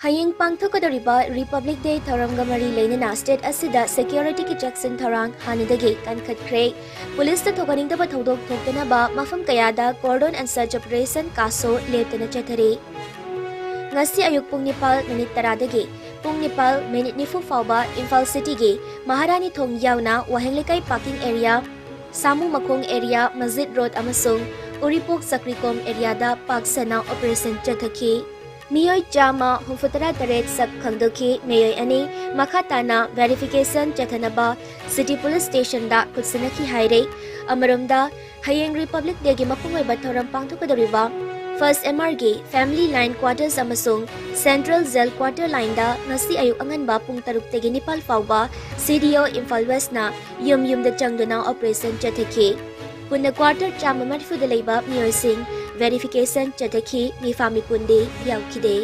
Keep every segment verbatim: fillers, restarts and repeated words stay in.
ꯍꯌꯦꯡ ꯄꯥꯡꯊꯣꯛꯀꯗꯧꯔꯤꯕ Republic Day ꯊꯧꯔꯝꯒ ꯃꯔꯤ ꯂꯩꯅꯅ state ꯑꯁꯤꯗ securityꯒꯤ ꯆꯦꯛꯁꯤꯟ ꯊꯧꯔꯥꯡ ꯍꯥꯟꯅꯗꯒꯤ ꯀꯟꯈꯠꯈ꯭ꯔꯦ꯫ ꯄꯨꯂꯤꯁꯇ ꯊꯣꯛꯍꯟꯅꯤꯡꯗꯕ ꯊꯧꯗꯣꯛ ꯊꯣꯛꯇꯅꯕ ꯃꯐꯝ ꯀꯌꯥꯗ cordon and search operation, CASO, ꯂꯦꯞꯇꯅ ꯆꯠꯊꯔꯤ꯫ ꯉꯁꯤ ꯑꯌꯨꯛ ꯄꯨꯡ ꯅꯤꯄꯥꯜ ꯃꯤꯅꯤꯠ ꯇꯔꯥꯗꯒꯤ ꯄꯨꯡ ꯅꯤꯄꯥꯜ ꯃꯤꯅꯤꯠ ꯅꯤꯐꯨ ꯐꯥꯎꯕ ꯏꯝꯐꯥꯜ cityꯒꯤ ꯃꯍꯥꯔꯥꯅꯤ ꯊꯣꯡ ꯌꯥꯎꯅ ꯋꯥꯍꯦꯡ ꯂꯩꯀꯥꯏ parking area, ꯁꯥꯃꯨ ꯃꯈꯣꯡ area, ꯃꯁꯖꯤꯗ road ꯑꯃꯁꯨꯡ ꯎꯔꯤꯄꯣꯛ ꯆꯀ꯭ꯔꯤꯀꯣꯝ areaꯗ ꯄꯥꯛ ꯁꯟꯅ operation ꯆꯠꯊꯈꯤ꯫ ꯃꯤꯑꯣꯏ ꯆꯥꯝꯃ ꯍꯨꯝꯐꯨꯇꯔꯥ ꯇꯔꯦꯠ ꯁꯛ ꯈꯪꯗꯣꯛꯈꯤ꯫ ꯃꯤꯑꯣꯏ ꯑꯅꯤ ꯃꯈꯥ ꯇꯥꯅ verification ꯆꯠꯊꯅꯕ city police stationꯗ ꯈꯨꯠꯁꯤꯟꯅꯈꯤ ꯍꯥꯏꯔꯦ꯫ ꯑꯃꯔꯣꯝꯗ, ꯍꯌꯦꯡ Republic Dayꯒꯤ ꯃꯄꯨꯡ ꯑꯣꯏꯕ ꯊꯧꯔꯝ ꯄꯥꯡꯊꯣꯛꯀꯗꯧꯔꯤꯕ First MRꯒꯤ Family Line Quarters ꯑꯃꯁꯨꯡ Central Jail Quarter lineꯗ ꯉꯁꯤ ꯑꯌꯨꯛ ꯑꯉꯟꯕ ꯄꯨꯡ ꯇꯔꯨꯛꯇꯒꯤ ꯅꯤꯄꯥꯜ ꯐꯥꯎꯕ CDO ꯏꯝꯐꯥꯜ Westꯅ ꯌꯨꯝ ꯌꯨꯝꯗ ꯆꯪꯗꯨꯅ operation ꯆꯠꯊꯈꯤ꯫ ꯄꯨꯟꯅ quarter ꯆꯥꯝꯃ ꯃꯔꯤꯐꯨꯗ ꯂꯩꯕ ꯃꯤꯑꯣꯏꯁꯤꯡ verification ꯆꯠꯊꯈꯤ꯫ ꯃꯤꯐꯥ ꯃꯤꯄꯨꯟꯗꯤ ꯌꯥꯎꯈꯤꯗꯦ꯫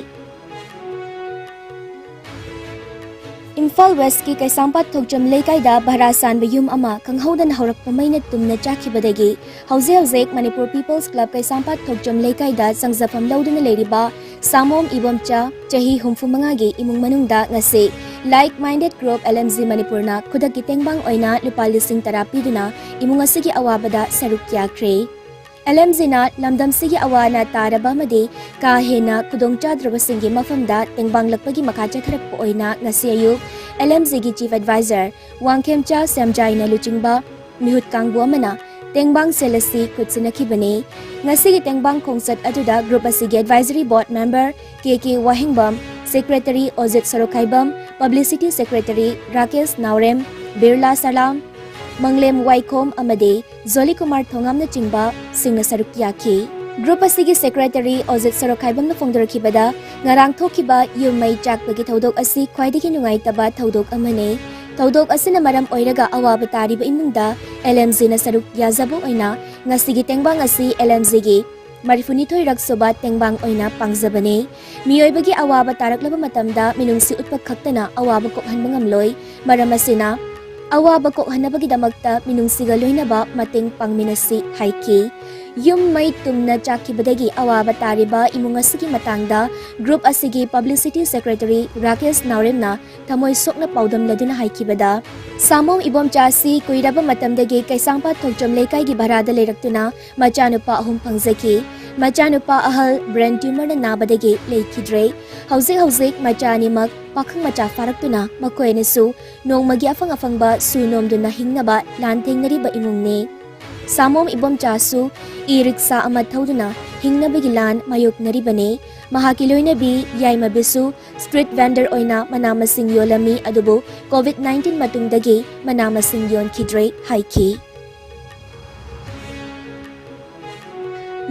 ꯏꯝꯐꯥꯜ Westꯀꯤ ꯀꯩꯁꯥꯝꯄꯥꯠ ꯊꯣꯛꯆꯝ ꯂꯩꯀꯥꯏꯗ ꯚꯔꯥ ꯁꯥꯟꯕ ꯌꯨꯝ ꯑꯃ ꯈꯪꯍꯧꯗꯅ ꯍꯧꯔꯛꯄ ꯃꯩꯅ ꯇꯨꯝꯅ ꯆꯥꯛꯈꯤꯕꯗꯒꯤ ꯍꯧꯖꯤꯛ ꯍꯧꯖꯤꯛ Manipur People's Club ꯀꯩꯁꯥꯝꯄꯥꯠ ꯊꯣꯛꯆꯝ ꯂꯩꯀꯥꯏꯗ ꯆꯪꯖꯐꯝ ꯂꯧꯗꯨꯅ ꯂꯩꯔꯤꯕ ꯁꯥꯃꯣꯝ ꯏꯕꯣꯝꯆꯥ, ꯆꯍꯤ ꯍꯨꯝꯐꯨ ꯃꯉꯥꯒꯤ ꯏꯃꯨꯡ ꯃꯅꯨꯡꯗ ꯉꯁꯤ Like Minded Group LMG ꯃꯅꯤꯄꯨꯔꯅ ꯈꯨꯗꯛꯀꯤ ꯇꯦꯡꯕꯥꯡ ꯑꯣꯏꯅ ꯂꯨꯄꯥ ꯂꯤꯁꯤꯡ ꯇꯔꯥ ꯄꯤꯗꯨꯅ ꯏꯃꯨꯡ ꯑꯁꯤꯒꯤ ꯑꯋꯥꯕꯗ ꯁꯔꯨꯛ ꯌꯥꯈ꯭ꯔꯦ꯫ LMGꯅ ꯂꯝꯗꯝꯁꯤꯒꯤ ꯑꯋꯥ ꯑꯅꯥ ꯇꯥꯔꯕ ꯑꯃꯗꯤ ꯀꯥ ꯍꯦꯟꯅ ꯈꯨꯗꯣꯡꯆꯥꯗ꯭ꯔꯕꯁꯤꯡꯒꯤ ꯃꯐꯝꯗ ꯇꯦꯡꯕꯥꯡꯂꯛꯄꯒꯤ ꯃꯈꯥ ꯆꯠꯊꯔꯛꯄ ꯑꯣꯏꯅ ꯉꯁꯤ ꯑꯌꯨꯛ LMGꯒꯤ Chief Advisor ꯋꯥꯡꯈꯦꯝꯆꯥ ꯁꯦꯝꯖꯥꯏꯅ ꯂꯨꯆꯤꯡꯕ ꯃꯤꯍꯨꯠ ꯀꯥꯡꯕꯨ ꯑꯃꯅ ꯇꯦꯡꯕꯥꯡ ꯁꯦꯜ ꯑꯁꯤ ꯈꯨꯠꯁꯤꯟꯅꯈꯤꯕꯅꯤ꯫ ꯉꯁꯤꯒꯤ ꯇꯦꯡꯕꯥꯡ ꯈꯣꯡꯆꯠ ꯑꯗꯨꯗ group ꯑꯁꯤꯒꯤ advisory board member ꯀꯦ ꯀꯦ ꯋꯥꯍꯦꯡꯕꯝ, secretary ꯑꯣꯖꯤꯠ ꯁꯣꯔꯣꯛꯈꯥꯏꯕꯝ, publicity secretary ꯔꯥꯀꯦꯁ ꯅꯥꯎꯔꯦꯝ, ꯕꯤꯔꯂꯥ ꯁꯂꯥꯝ, ꯃꯪꯂꯦꯝ ꯋꯥꯏꯈꯣꯝ ꯑꯃꯗꯤ ꯖꯣꯂꯤꯀꯨꯃꯥꯔ ꯊꯣꯉꯥꯝꯅꯆꯤꯡꯕꯁꯤꯡꯅ ꯁꯔꯨꯛ ꯌꯥꯈꯤ꯫ Group ꯑꯁꯤꯒꯤ secretary ꯑꯣꯖꯤꯠ ꯁꯣꯔꯣꯛꯈꯥꯏꯕꯝꯅ ꯐꯣꯡꯗꯣꯔꯛꯈꯤꯕꯗ, ꯉꯔꯥꯡ ꯊꯣꯛꯈꯤꯕ ꯌꯨꯝ ꯃꯩ ꯆꯥꯛꯄꯒꯤ ꯊꯧꯗꯣꯛ ꯑꯁꯤ ꯈ꯭ꯋꯥꯏꯗꯒꯤ ꯅꯨꯡꯉꯥꯏꯇꯕ ꯊꯧꯗꯣꯛ ꯑꯃꯅꯤ꯫ ꯊꯧꯗꯣꯛ ꯑꯁꯤꯅ ꯃꯔꯝ ꯑꯣꯏꯔꯒ ꯑꯋꯥꯕ ꯇꯥꯔꯤꯕ ꯏꯃꯨꯡꯗ LMGꯅ ꯁꯔꯨꯛ ꯌꯥꯖꯕ ꯑꯣꯏꯅ ꯉꯁꯤꯒꯤ ꯇꯦꯡꯕꯥꯡ ꯑꯁꯤ LMGꯒꯤ ꯃꯔꯤꯐꯨꯅꯤꯊꯣꯏꯔꯛ ꯁꯨꯕ ꯇꯦꯡꯕꯥꯡ ꯑꯣꯏꯅ ꯄꯥꯡꯖꯕꯅꯤ꯫ ꯃꯤꯑꯣꯏꯕꯒꯤ ꯑꯋꯥꯕ ꯇꯥꯔꯛꯂꯕ ꯃꯇꯝꯗ ꯃꯤꯅꯨꯡꯁꯤ ꯎꯠꯄ ꯈꯛꯇꯅ ꯑꯋꯥꯕ ꯀꯣꯛꯍꯟꯕ ꯉꯝꯂꯣꯏ꯫ ꯃꯔꯝ ꯑꯁꯤꯅ, ꯑꯋꯥꯕ ꯀꯣꯛꯍꯟꯅꯕꯒꯤꯗꯃꯛꯇ ꯃꯤꯅꯨꯡꯁꯤꯒ ꯂꯣꯏꯅꯕ ꯃꯇꯦꯡ ꯄꯥꯡꯃꯤꯟꯅꯁꯤ ꯍꯥꯏꯈꯤ꯫ ꯌꯨꯝ ꯃꯩ ꯇꯨꯝꯅ ꯆꯥꯛꯈꯤꯕꯗꯒꯤ ꯑꯋꯥꯕ ꯇꯥꯔꯤꯕ ꯏꯃꯨꯡ ꯑꯁꯤꯒꯤ ꯃꯇꯥꯡꯗ group ꯑꯁꯤꯒꯤ publicity secretary ꯔꯥꯀꯦꯁ ꯅꯥꯎꯔꯦꯝꯅ ꯊꯃꯣꯏ ꯁꯣꯛꯅ ꯄꯥꯎꯗꯝꯂꯗꯨꯅ ꯍꯥꯏꯈꯤꯕꯗ, ꯁꯥꯃꯣꯝ ꯏꯕꯣꯝꯆꯥ ꯑꯁꯤ ꯀꯨꯏꯔꯕ ꯃꯇꯝꯗꯒꯤ ꯀꯩꯁꯥꯝꯄꯥꯠ ꯊꯣꯛꯆꯣꯝ ꯂꯩꯀꯥꯏꯒꯤ ꯚꯔꯥꯗ ꯂꯩꯔꯛꯇꯨꯅ ꯃꯆꯥꯅꯨꯄꯥ ꯑꯍꯨꯝ ꯐꯪꯖꯈꯤ꯫ ꯃꯆꯥꯅꯨꯄꯥ ꯑꯍꯜ brain tumorꯅ ꯅꯥꯕꯗꯒꯤ ꯂꯩꯈꯤꯗ꯭ꯔꯦ꯫ ꯍꯧꯖꯤꯛ ꯍꯧꯖꯤꯛ ꯃꯆꯥ ꯑꯅꯤꯃꯛ ꯄꯥꯈꯪ ꯃꯆꯥ ꯐꯥꯔꯛꯇꯨꯅ ꯃꯈꯣꯏ ꯑꯅꯤꯁꯨ ꯅꯣꯡꯃꯒꯤ ꯑꯐꯪ ꯑꯐꯪꯕ ꯁꯨ ꯅꯣꯝꯗꯨꯅ ꯍꯤꯡꯅꯕ ꯂꯥꯟꯊꯦꯡꯅꯔꯤꯕ ꯏꯃꯨꯡꯅꯤ꯫ ꯁꯥꯃꯣꯝ ꯏꯕꯣꯝꯆꯥꯁꯨ e-rickshaw ꯑꯃ ꯊꯧꯗꯨꯅ ꯍꯤꯡꯅꯕꯒꯤ ꯂꯥꯟ ꯃꯥꯌꯣꯛꯅꯔꯤꯕꯅꯤ꯫ ꯃꯍꯥꯛꯀꯤ ꯂꯣꯏꯅꯕꯤ ꯌꯥꯏꯃꯕꯤꯁꯨ street vendor ꯑꯣꯏꯅ ꯃꯅꯥ ꯃꯁꯤꯡ ꯌꯣꯜꯂꯝꯃꯤ, ꯑꯗꯨꯕꯨ COVID nineteen ꯃꯇꯨꯡꯗꯒꯤ ꯃꯅꯥ ꯃꯁꯤꯡ ꯌꯣꯟꯈꯤꯗ꯭ꯔꯦ ꯍꯥꯏꯈꯤ꯫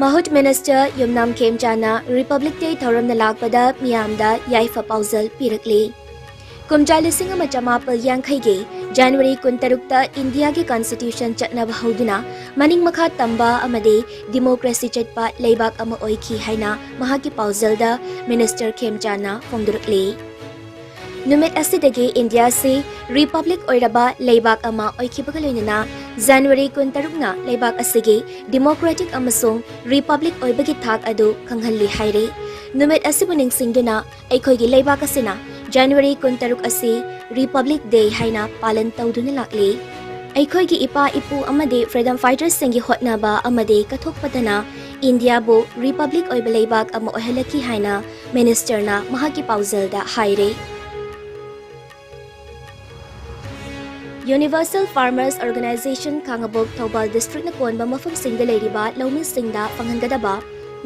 ꯃꯍꯨꯠ Minister ꯌꯨꯝꯅꯥꯝ ꯈꯦꯝꯆꯥꯅ Republic Day ꯊꯧꯔꯝꯗ ꯂꯥꯛꯄꯗ ꯃꯤꯌꯥꯝꯗ ꯌꯥꯏꯐ ꯄꯥꯎꯖꯦꯜ ꯄꯤꯔꯛꯂꯤ꯫ ꯀꯨꯝꯖꯥ ꯂꯤꯁꯤꯡ ꯑꯃ ꯆꯃꯥꯄꯜ ꯌꯥꯡꯈꯩꯒꯤ January ꯀꯨꯟꯇꯔꯨꯛꯇ ꯏꯟꯗꯤꯌꯥꯒꯤ Constitution ꯆꯠꯅꯕ ꯍꯧꯗꯨꯅ ꯃꯅꯤꯡ ꯃꯈꯥ ꯇꯝꯕ ꯑꯃꯗꯤ democracy ꯆꯠꯄ ꯂꯩꯕꯥꯛ ꯑꯃ ꯑꯣꯏꯈꯤ ꯍꯥꯏꯅ ꯃꯍꯥꯛꯀꯤ ꯄꯥꯎꯖꯦꯜꯗ Minister ꯈꯦꯝꯆꯥꯅ ꯐꯣꯡꯗꯣꯔꯛꯂꯤ꯫ ꯅꯨꯃꯤꯠ ꯑꯁꯤꯗꯒꯤ ꯏꯟꯗꯤꯌꯥꯁꯤ Republic ꯑꯣꯏꯔꯕ ꯂꯩꯕꯥꯛ ꯑꯃ ꯑꯣꯏꯈꯤꯕꯒ ꯂꯣꯏꯅꯅ January ꯀꯨꯟꯇꯔꯨꯛꯅ ꯂꯩꯕꯥꯛ ꯑꯁꯤꯒꯤ democratic ꯑꯃꯁꯨꯡ Republic ꯑꯣꯏꯕꯒꯤ ꯊꯥꯛ ꯑꯗꯨ ꯈꯪꯍꯜꯂꯤ ꯍꯥꯏꯔꯤ꯫ ꯅꯨꯃꯤꯠ ꯑꯁꯤꯕꯨ ꯅꯤꯡꯁꯤꯡꯗꯨꯅ ꯑꯩꯈꯣꯏꯒꯤ ꯂꯩꯕꯥꯛ ꯑꯁꯤꯅ January ꯀꯨꯟꯇꯔꯨꯛ ꯑꯁꯤ Republic Day ꯍꯥꯏꯅ ꯄꯥꯂꯟ ꯇꯧꯗꯨꯅ ꯂꯥꯛꯂꯤ꯫ ꯑꯩꯈꯣꯏꯒꯤ ꯏꯄꯥ ꯏꯄꯨ ꯑꯃꯗꯤ freedom fighterꯁꯤꯡꯒꯤ ꯍꯣꯠꯅꯕ ꯑꯃꯗꯤ ꯀꯠꯊꯣꯛꯄꯗꯅ ꯏꯟꯗꯤꯌꯥꯕꯨ Republic ꯑꯣꯏꯕ ꯂꯩꯕꯥꯛ ꯑꯃ ꯑꯣꯏꯍꯜꯂꯛꯈꯤ ꯍꯥꯏꯅ Ministerꯅ ꯃꯍꯥꯛꯀꯤ ꯄꯥꯎꯖꯦꯜꯗ ꯍꯥꯏꯔꯦ꯫ Universal Farmers Organization ꯈꯥꯉꯕꯣꯛ ꯊꯧꯕꯥꯜ districtꯅ ꯀꯣꯟꯕ ꯃꯐꯝꯁꯤꯡꯗ ꯂꯩꯔꯤꯕ ꯂꯧꯃꯤꯁꯤꯡꯗ ꯐꯪꯍꯟꯒꯗꯕ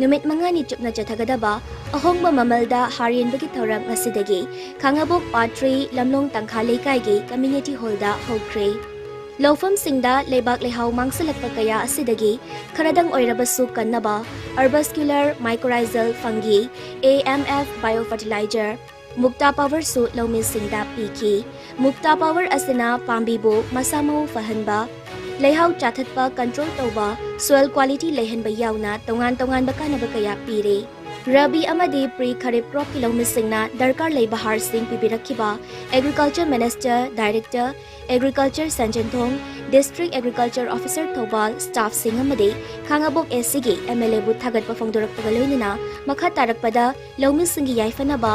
ꯅꯨꯃꯤꯠ ꯃꯉꯥꯅꯤ ꯆꯨꯞꯅ ꯆꯠꯊꯒꯗꯕ ꯑꯍꯣꯡꯕ ꯃꯃꯜꯗ ꯍꯥꯔ ꯌꯦꯟꯕꯒꯤ ꯊꯧꯔꯝ ꯉꯁꯤꯗꯒꯤ ꯈꯥꯉꯕꯣꯛ ꯄꯥꯠ ꯊ꯭ꯔꯤ ꯂꯝꯂꯣꯡ ꯇꯪꯈꯥ ꯂꯩꯀꯥꯏꯒꯤ community hallꯗ ꯍꯧꯈ꯭ꯔꯦ꯫ ꯂꯧꯐꯝꯁꯤꯡꯗ ꯂꯩꯕꯥꯛ ꯂꯩꯍꯥꯎ ꯃꯥꯡꯁꯤꯜꯂꯛꯄ ꯀꯌꯥ ꯑꯁꯤꯗꯒꯤ ꯈꯔꯗꯪ ꯑꯣꯏꯔꯕꯁꯨ ꯀꯟꯅꯕ Arbuscular Mycorrhizal Fungi, AMF Biofertilizer, Mukta Powerꯁꯨ ꯂꯧꯃꯤꯁꯤꯡꯗ ꯄꯤꯈꯤ꯫ Mukta Power ꯑꯁꯤꯅ ꯄꯥꯝꯕꯤꯕꯨ ꯃꯁꯥ ꯃꯎ ꯐꯍꯟꯕ, ꯂꯩꯍꯥꯎ ꯆꯥꯊꯠꯄ control ꯇꯧꯕ, soil quality ꯂꯩꯍꯟꯕ ꯌꯥꯎꯅ ꯇꯣꯉꯥꯟ ꯇꯣꯉꯥꯟꯕ ꯀꯥꯟꯅꯕ ꯀꯌꯥ ꯄꯤꯔꯦ꯫ ꯔꯕꯤ ꯑꯃꯗꯤ ꯄ꯭ꯔꯤ ꯈꯔꯤꯞ ꯀ꯭ꯔꯣꯞꯀꯤ ꯂꯧꯃꯤꯁꯤꯡꯅ ꯗꯔꯀꯥꯔ ꯂꯩꯕ ꯍꯥꯔꯁꯤꯡ ꯄꯤꯕꯤꯔꯛꯈꯤꯕ Agriculture Minister, Director, Agriculture ꯁꯟꯖꯦꯟꯊꯣꯡ, District Agriculture Officer Thoubal, staffꯁꯤꯡ ꯑꯃꯗꯤ ꯈꯥꯉꯕꯣꯛ ꯑꯦꯁꯤꯒꯤ ꯑꯦꯝ ꯑꯦꯜ ꯑꯦꯕꯨ ꯊꯥꯒꯠꯄ ꯐꯣꯡꯗꯣꯔꯛꯄꯒ ꯂꯣꯏꯅꯅ ꯃꯈꯥ ꯇꯥꯔꯛꯄꯗ ꯂꯧꯃꯤꯁꯤꯡꯒꯤ ꯌꯥꯏꯐꯅꯕ,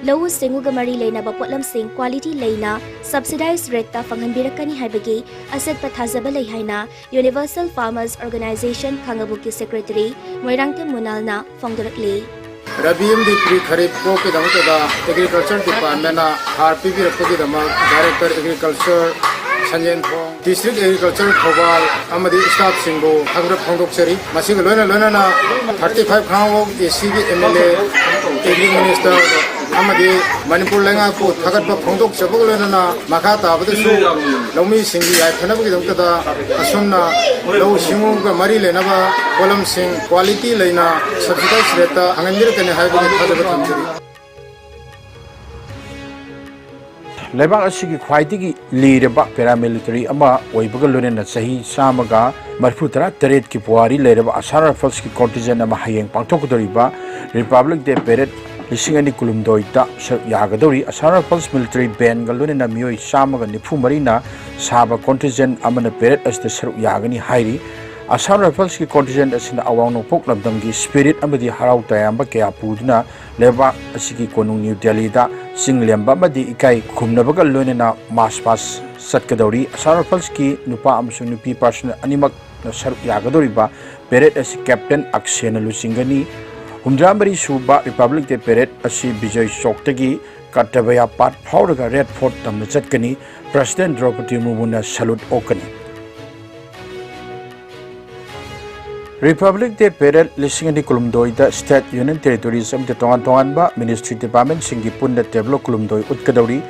ꯂꯧꯎ ꯁꯤꯡꯎꯒ ꯃꯔꯤ ꯂꯩꯅꯕ ꯄꯣꯠꯂꯝꯁꯤꯡ quality ꯂꯩꯅ subsidized rateꯇ ꯐꯪꯍꯟꯕꯤꯔꯛꯀꯅꯤ ꯍꯥꯏꯕꯒꯤ ꯑꯆꯦꯠꯄ ꯊꯥꯖꯕ ꯂꯩ ꯍꯥꯏꯅ Universal Farmers Organization ꯈꯥꯉꯕꯣꯛꯀꯤ secretary Moirangthem ꯃꯨꯅꯥꯜꯅ ꯐꯣꯡꯗꯣꯔꯛꯂꯤ꯫ Ravi ꯑꯃꯗꯤ ꯄ꯭ꯔꯤ ꯈꯔꯤꯞ ꯀ꯭ꯔꯣꯞꯀꯤꯗꯃꯛꯇꯗ Agriculture Departmentꯅ ꯍꯥꯔ ꯄꯤꯕꯤꯔꯛꯄꯒꯤꯗꯃꯛ Director Agriculture ꯁꯟꯖꯦꯟꯊꯣꯡ, District Agriculture Thoubal ꯑꯃꯗꯤ staffꯁꯤꯡꯕꯨ ꯊꯥꯒꯠꯄ ꯐꯣꯡꯗꯣꯛꯆꯔꯤ꯫ ꯃꯁꯤꯒ ꯂꯣꯏꯅ ꯂꯣꯏꯅꯅ thirty five ꯈꯥꯉꯕꯣꯛ ꯑꯦꯁꯤꯒꯤ M L A, Agri Minister ꯑꯃꯗꯤ ꯃꯅꯤꯄꯨꯔ ꯂꯩꯉꯥꯛꯄꯨ ꯊꯥꯒꯠꯄ ꯐꯣꯡꯗꯣꯛꯆꯕꯒ ꯂꯣꯏꯅꯅ ꯃꯈꯥ ꯇꯥꯕꯗꯁꯨ ꯂꯧꯃꯤꯁꯤꯡꯒꯤ ꯌꯥꯏꯐꯅꯕꯒꯤꯗꯃꯛꯇꯗ ꯑꯁꯨꯝꯅ ꯂꯧꯎ ꯁꯤꯡꯎꯒ ꯃꯔꯤ ꯂꯩꯅꯕ ꯄꯣꯠꯂꯝꯁꯤꯡ quality ꯂꯩꯅ subsidized rateꯇ ꯐꯪꯍꯟꯕꯤꯔꯛꯀꯅꯤ ꯍꯥꯏꯕꯒꯤ ꯊꯥꯖꯕ ꯊꯝꯖꯔꯤ꯫ ꯂꯩꯕꯥꯛ ꯑꯁꯤꯒꯤ ꯈ꯭ꯋꯥꯏꯗꯒꯤ ꯂꯤꯔꯕ paramilitary ꯑꯃ ꯑꯣꯏꯕꯒ ꯂꯣꯏꯅꯅ ꯆꯍꯤ ꯆꯥꯝꯃꯒ ꯃꯔꯤꯐꯨ ꯇꯔꯥ ꯇꯔꯦꯠꯀꯤ ꯄꯨꯋꯥꯔꯤ ꯂꯩꯔꯕ Assam Riflesꯀꯤ contingent ꯑꯃ ꯍꯌꯦꯡ ꯄꯥꯡꯊꯣꯛꯀꯗꯧꯔꯤꯕ Republic Day Parade ꯂꯤꯁꯤꯡ ꯑꯅꯤ ꯀꯨꯟꯍꯨꯝꯗꯣꯏꯗ ꯁꯔꯨꯛ ꯌꯥꯒꯗꯧꯔꯤ꯫ Assam Rifles military bandꯒ ꯂꯣꯏꯅꯅ ꯃꯤꯑꯣꯏ ꯆꯥꯝꯃꯒ ꯅꯤꯐꯨ ꯃꯔꯤꯅ ꯁꯥꯕ contingent ꯑꯃꯅ parade ꯑꯁꯤꯗ ꯁꯔꯨꯛ ꯌꯥꯒꯅꯤ ꯍꯥꯏꯔꯤ꯫ Assam Riflesꯀꯤ contingent ꯑꯁꯤꯅ ꯑꯋꯥꯡ ꯅꯣꯡꯄꯣꯛ ꯂꯝꯗꯝꯒꯤ spirit ꯑꯃꯗꯤ ꯍꯔꯥꯎ ꯇꯌꯥꯝꯕ ꯀꯌꯥ ꯄꯨꯗꯨꯅ ꯂꯩꯕꯥꯛ ꯑꯁꯤꯒꯤ ꯀꯣꯅꯨꯡ ꯅ꯭ꯌꯨ ꯗꯦꯜꯂꯤꯗ ꯆꯤꯡ ꯂꯦꯝꯕ ꯑꯃꯗꯤ ꯏꯀꯥꯏ ꯈꯨꯝꯅꯕꯒ ꯂꯣꯏꯅꯅ march past ꯆꯠꯀꯗꯧꯔꯤ꯫ Assam Riflesꯀꯤ ꯅꯨꯄꯥ ꯑꯃꯁꯨꯡ ꯅꯨꯄꯤ personnel ꯑꯅꯤꯃꯛꯅ ꯁꯔꯨꯛ ꯌꯥꯒꯗꯧꯔꯤꯕ parade ꯑꯁꯤ Captain ꯑꯛꯁꯦꯅ ꯂꯨꯆꯤꯡꯒꯅꯤ꯫ ꯍꯨꯝꯗ꯭ꯔꯥ ꯃꯔꯤ ꯁꯨꯕ Republic Day Parade ꯑꯁꯤ ꯕꯤꯖꯣꯏ ꯆꯧꯛꯇꯒꯤ ꯀꯔꯇꯕꯌꯥ ꯄꯥꯠ ꯐꯥꯎꯔꯒ Red Fort ꯇꯝꯅ ꯆꯠꯀꯅꯤ꯫ President ꯗ꯭ꯔꯧꯄꯗꯤ ꯃꯨꯔꯃꯨꯅ salute ꯑꯣꯛꯀꯅꯤ꯫ Republic Day Parade ꯂꯤꯁꯤꯡ ꯑꯅꯤ ꯀꯨꯟꯍꯨꯝꯗꯣꯏꯗ state, union territories ꯑꯃꯗꯤ ꯇꯣꯉꯥꯟ ꯇꯣꯉꯥꯟꯕ ministry departmentꯁꯤꯡꯒꯤ ꯄꯨꯟꯅ tableau ꯀꯨꯟꯍꯨꯝꯗꯣꯏ ꯎꯠꯀꯗꯧꯔꯤ꯫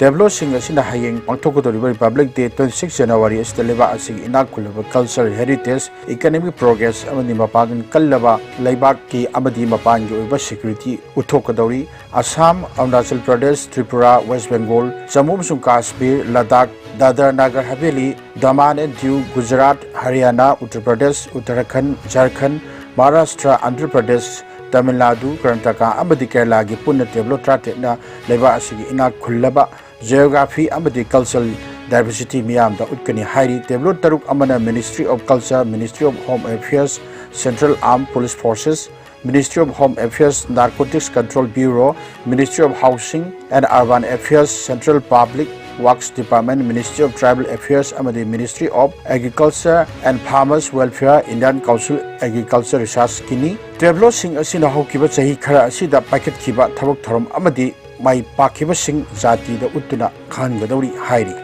Tableauꯁꯤꯡ ꯑꯁꯤꯅ ꯍꯌꯦꯡ ꯄꯥꯡꯊꯣꯛꯀꯗꯧꯔꯤꯕ Republic Day twenty six January ꯑꯁꯤꯗ ꯂꯩꯕꯥꯛ ꯑꯁꯤꯒꯤ ꯏꯅꯥꯛ ꯈꯨꯜꯂꯕ culture, heritage, economic progress ꯑꯃꯗꯤ ꯃꯄꯥꯡꯒꯜ ꯀꯜꯂꯕ ꯂꯩꯕꯥꯛꯀꯤ ꯑꯃꯗꯤ ꯃꯄꯥꯟꯒꯤ ꯑꯣꯏꯕ security ꯎꯠꯊꯣꯛꯀꯗꯧꯔꯤ꯫ ꯑꯁꯥꯝ, ꯑꯔꯨꯅꯥꯆꯜ ꯄ꯭ꯔꯗꯦꯁ, ꯇ꯭ꯔꯤꯄꯨꯔꯥ, ꯋꯦꯁ ꯕꯦꯡꯒꯣꯜ, ꯖꯝꯃꯨ ꯑꯃꯁꯨꯡ ꯀꯥꯁꯃꯤꯔ, ꯂꯗꯥꯈ, ꯗꯥꯗꯔ ꯅꯥꯒꯔ ꯍꯕꯦꯂꯤ, ꯗꯃꯥꯟ ꯑꯦꯟ ꯗꯤꯎ, ꯒꯨꯖꯔꯥꯠ, ꯍꯔꯤꯌꯥꯅꯥ, ꯎꯠꯇꯔ ꯄ꯭ꯔꯗꯦꯁ, ꯎꯠꯇꯔꯥꯈꯟꯗ, ꯖꯔꯈꯟꯗ, ꯃꯍꯥꯔꯥꯁꯇ꯭ꯔ, ꯑꯟꯙ꯭ꯔ ꯄ꯭ꯔꯗꯦꯁ, ꯇꯥꯃꯤꯜ ꯅꯥꯗꯨ, ꯀꯔꯅꯥꯇꯀꯥ ꯑꯃꯗꯤ ꯀꯦꯔꯂꯥꯒꯤ ꯄꯨꯟꯅ ꯇꯦꯕ꯭ꯂꯣ ꯇꯔꯥꯇꯔꯦꯠꯅ ꯂꯩꯕꯥꯛ ꯑꯁꯤꯒꯤ ꯏꯅꯥꯛ ꯈꯨꯜꯂꯕ geography ꯑꯃꯗꯤ cultural diversity ꯃꯤꯌꯥꯝꯗ ꯎꯠꯀꯅꯤ ꯍꯥꯏꯔꯤ꯫ ꯇꯦꯕ꯭ꯂꯣ ꯇꯔꯨꯛ ꯑꯃꯅ Ministry of Culture, Ministry of Home Affairs, Central Armed Police Forces, Ministry of Home Affairs, Narcotics Control Bureau, Ministry of Housing and Urban Affairs, Central Public Works Department, Ministry of Tribal Affairs ꯑꯃꯗꯤ Ministry of Agriculture and Farmers Welfare, Indian Council Agriculture Research ꯀꯤꯅꯤ꯫ ꯇꯦꯕ꯭ꯂꯣꯁꯤꯡ ꯑꯁꯤꯅ ꯍꯧꯈꯤꯕ ꯆꯍꯤ ꯈꯔ ꯑꯁꯤꯗ ꯄꯥꯏꯈꯠꯈꯤꯕ ꯊꯕꯛ ꯊꯧꯔꯝ ꯑꯃꯗꯤ ꯃꯥꯏ ꯄꯥꯛꯈꯤꯕꯁꯤꯡ ꯖꯥꯇꯤꯗ ꯎꯠꯇꯨꯅ ꯈꯪꯍꯟꯒꯗꯧꯔꯤ ꯍꯥꯏꯔꯤ꯫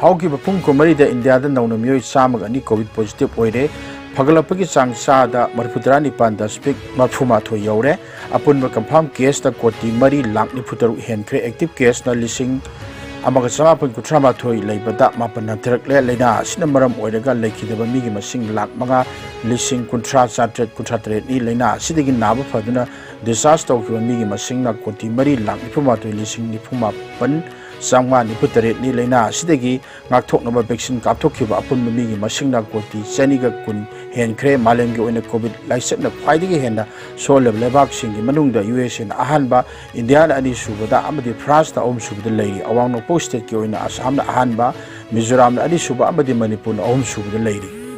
ꯍꯧꯈꯤꯕ ꯄꯨꯡ ꯀꯨꯟꯃꯔꯤꯗ ꯏꯟꯗꯤꯌꯥꯗ ꯅꯧꯅ ꯃꯤꯑꯣꯏ ꯆꯥꯝꯃꯒ ꯑꯅꯤ COVID positive ꯑꯣꯏꯔꯦ꯫ ꯐꯒꯠꯂꯛꯄꯒꯤ ꯆꯥꯡ ꯆꯥꯗ ꯃꯔꯤꯐꯨꯇꯔꯥ ꯅꯤꯄꯥꯟ ꯗꯁꯃꯤꯛ ꯃꯔꯤꯐꯨꯃꯥꯊꯣꯏ ꯌꯧꯔꯦ꯫ ꯑꯄꯨꯟꯕ confirm case ꯇ ꯀꯣꯇꯤ ꯃꯔꯤ ꯂꯥꯈ ꯅꯤꯐꯨ ꯇꯔꯨꯛ ꯍꯦꯟꯈ꯭ꯔꯦ꯫ Active case ꯅ ꯂꯤꯁꯤꯡ ꯑꯃꯒ ꯆꯃꯥꯄꯟ ꯀꯨꯟꯊ꯭ꯔꯥ ꯃꯥꯊꯣꯏ ꯂꯩꯕꯗ ꯃꯥꯄꯟ ꯍꯟꯊꯔꯛꯂꯦ꯫ ꯂꯥꯏꯅꯥ ꯑꯁꯤꯅ ꯃꯔꯝ ꯑꯣꯏꯔꯒ ꯂꯩꯈꯤꯗꯕ ꯃꯤꯒꯤ ꯃꯁꯤꯡ ꯂꯥꯈ ꯃꯉꯥ ꯂꯤꯁꯤꯡ ꯀꯨꯟꯊ꯭ꯔꯥ ꯆꯥꯇ꯭ꯔꯦꯠ ꯀꯨꯟꯊ꯭ꯔꯥ ꯇꯔꯦꯠꯅꯤ꯫ ꯂꯥꯏꯅꯥ ꯑꯁꯤꯗꯒꯤ ꯅꯥꯕ ꯐꯗꯨꯅ discharge ꯇꯧꯈꯤꯕ ꯃꯤꯒꯤ ꯃꯁꯤꯡꯅ ꯀꯣꯇꯤ ꯃꯔꯤ ꯂꯥꯈ ꯅꯤꯐꯨ ꯃꯥꯊꯣꯏ ꯂꯤꯁꯤꯡ ꯅꯤꯐꯨ ꯃꯥꯄꯟ ꯆꯥꯝꯃꯉꯥ ꯅꯤꯐꯨ ꯇꯔꯦꯠꯅꯤ꯫ ꯂꯥꯏꯅꯥ ꯑꯁꯤꯗꯒꯤ ꯉꯥꯛꯊꯣꯛꯅꯕ vaccine ꯀꯥꯞꯊꯣꯛꯈꯤꯕ ꯑꯄꯨꯟꯕ ꯃꯤꯒꯤ ꯃꯁꯤꯡꯅ ꯀꯣꯇꯤ ꯆꯅꯤꯒ ꯀꯨꯟ ꯍꯦꯟꯈ꯭ꯔꯦ꯫ ꯃꯥꯂꯦꯝꯒꯤ ꯑꯣꯏꯅ COVID ꯂꯥꯏꯆꯠꯅ ꯈ꯭ꯋꯥꯏꯗꯒꯤ ꯍꯦꯟꯅ ꯁꯣꯛꯍꯜꯂꯕ ꯂꯩꯕꯥꯛꯁꯤꯡꯒꯤ ꯃꯅꯨꯡꯗ ꯌꯨ ꯑꯦꯁ ꯑꯦꯅ ꯑꯍꯥꯟꯕ, ꯏꯟꯗꯤꯌꯥꯅ ꯑꯅꯤꯁꯨꯕꯗ ꯑꯃꯗꯤ ꯐ꯭ꯔꯥꯟꯁꯅ ꯑꯍꯨꯝꯁꯨꯕꯗ ꯂꯩꯔꯤ꯫ ꯑꯋꯥꯡ ꯅꯣꯡꯄꯣꯛ state ꯀꯤ ꯑꯣꯏꯅ ꯑꯁꯥꯝꯅ ꯑꯍꯥꯟꯕ, ꯃꯤꯖꯣꯔꯥꯝꯅ ꯑꯅꯤꯁꯨꯕ ꯑꯃꯗꯤ ꯃꯅꯤꯄꯨꯔꯅ ꯑꯍꯨꯝꯁꯨꯕꯗ ꯂꯩꯔꯤ꯫